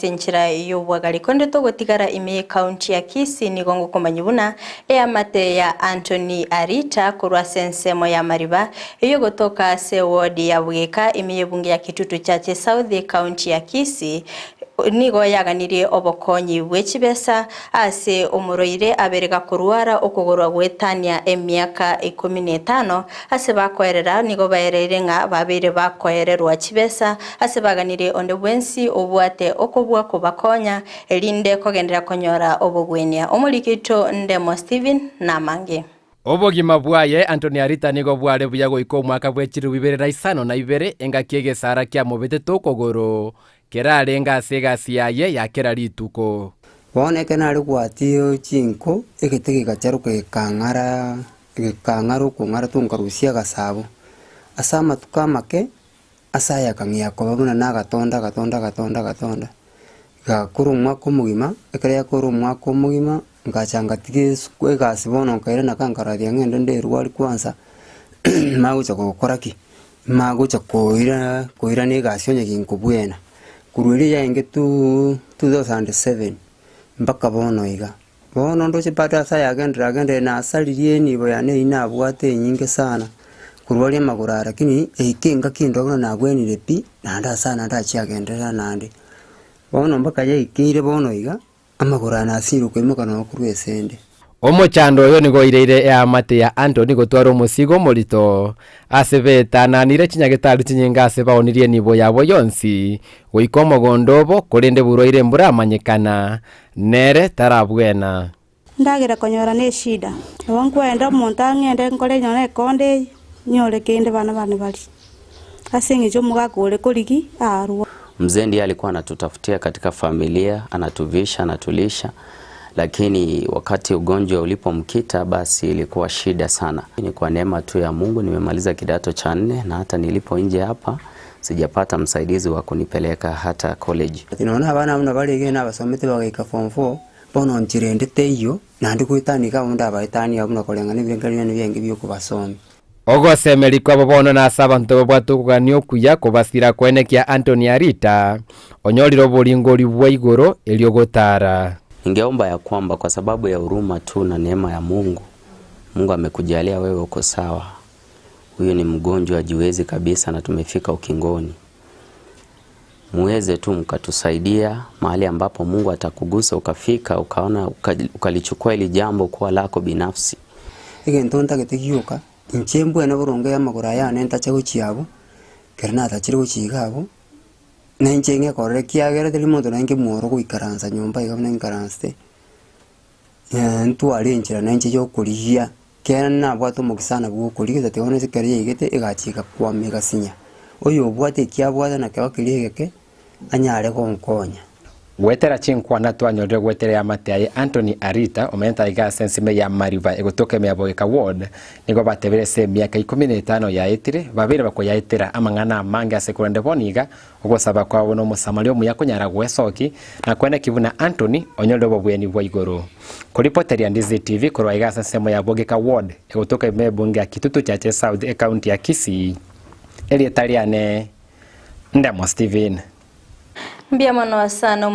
ase enchera y'obwagare. Korende togotigara ime y'ecounty ya Kisii nigo ngokomanyia buna eamate ya Anthony Arita korwa ase ensemo ya Mariba eyogotoka ase eward ya Bugeka ime y'ebunge ya Kitutu Chache South ecounty ya Kisii nigo yaganirie obokonyi bwe chibesa ase omorwaire abere gakorwara okogorwa goetania emiaka ikomi na etano Ase bakoerera nigo baereire ng'a babeire bakoererwa chibesa ase baganirie onde bwensi obwate okobua kobakonya, erinde kogenderera konyora obogwenia. Omoriki oito Ndemo Stephen namange. Obogima bwaye Anthony Arita nigo bware buya goika omwaka bwe chilifu ibere na isano na ibere, engaki egesara kiamobetete okogoro, kerarenge ase egasi yaye ya kera rituko. Bono ekero nare gwatia chinko, egete gegacharoka gekang'ara Gekang'ara okong'ara tonkarusia agasabo ase amatuko amake, ase aya akang'ea koba buna nagatonda agatonda agatonda agatonda. Gakora omwaka omogima, ekero yakora omwaka omogima, ngacha ngatiga esuku egasi bono nkairana ka nkaroria ng'ende nderwari kwanza, magocha gokora ki? Magocha koira koirana egasi onye ginkobwena. Korwa erio yarenge two 2007 mpaka bono iga. Bono ndoche bado ase ayagenderere agenderere nasaririe enibo yane eyio nabwate enyinge sana korwa aria amagoro aya lakini eike engaki ende buna nagwenire pi naende ase aya naende achia agenderera naende. Bono mpaka yaikeire bono iga, amagoro aya nasirwe koimoka nonye korwa esende. Omochando oyo nigo oireire eamate ya Antony gotwara omosigo omorito, ase beetananire chinyagetari chinyinge ase baonirie enibo yabo yonsi goika omogondo obo, korende borwaire mboramanyekana, nere tarabwena. Ndagera konyora neshida, nabo nkwenda omonto ang'ende nkore nyore ekonda eye, nyore kende bana bane barie, ase eng'encho omogaka ore korigi arwa. Mzee ndiye alikuwa anatutafutia katika familia, anatuvisha, anatulisha, lakini wakati ugonjwa ulipomkita basi ilikuwa shida sana. Ni kwa neema tu ya Mungu nimemaliza kidato cha nne na hata nilipo nje hapa sijapata msaidizi wa kunipeleka hata college. Nonya na abana buna bare iga nabasomete bagaika form four, bono nchera ende teiyo, naende goetania iga abwo ndabaetanie abwo buna koreng'ana ebirengererio biane biaye bia okobasomia. Ogosemeria kwabo bono nase abanto babwate okogania okuya kobasira koenekia Anthony Arita, onyorire oboringori bwa igoro erio gotara. Ningeomba ya kwamba kwa sababu ya huruma tu na neema ya Mungu, Mungu amekujalia wewe uko sawa. Huyu ni mgonjwa hajiwezi kabisa na tumefika ukingoni. Muweze tu mkatusaidia mahali ambapo Mungu atakugusa ukafika ukaona ukalichukua hili jambo kuwa lako binafsi. Egento ntagete gioka, inche mbwene boronge y'amagoro aya ane ntache gochia abwo, ekero natachire gochia iga abwo, na inche ng'ekorere ekiagera tari monto nainche mworo goikaransa nyomba iga buna nkaransete, ntware enchera nainche ya okorigia, ekiagera nabwate omokisana bwa okorigia tiga bono ekero yaigete egachia egakwama egasinya. Oyo obwate eki abwate nakero keria egeke, anyare gonkonya. Goetera chinkwana twanyorire goetera eamate aye Anthony Arita, omenyete aiga ase ensemo ya Mariba egotoka ime ya Bogeka Ward, nigo batebire ase emiaka ikomi na etano yaetire, babeire bakoyaetera amang'ana amange ase korende bono iga ogosaba kwabo na omosamaria omuya konyara gwesoki na koeneki buna Anthony onyorire obobweni bwa igoro. Koripoteria Ndizi TV korwa aiga ase ensemo ya Bogeka Ward egotoka ime ebunge ya Kitutu Chache South ecounty ya Kisii, erieta riane Ndemo Stephen. Mbuya mono sana.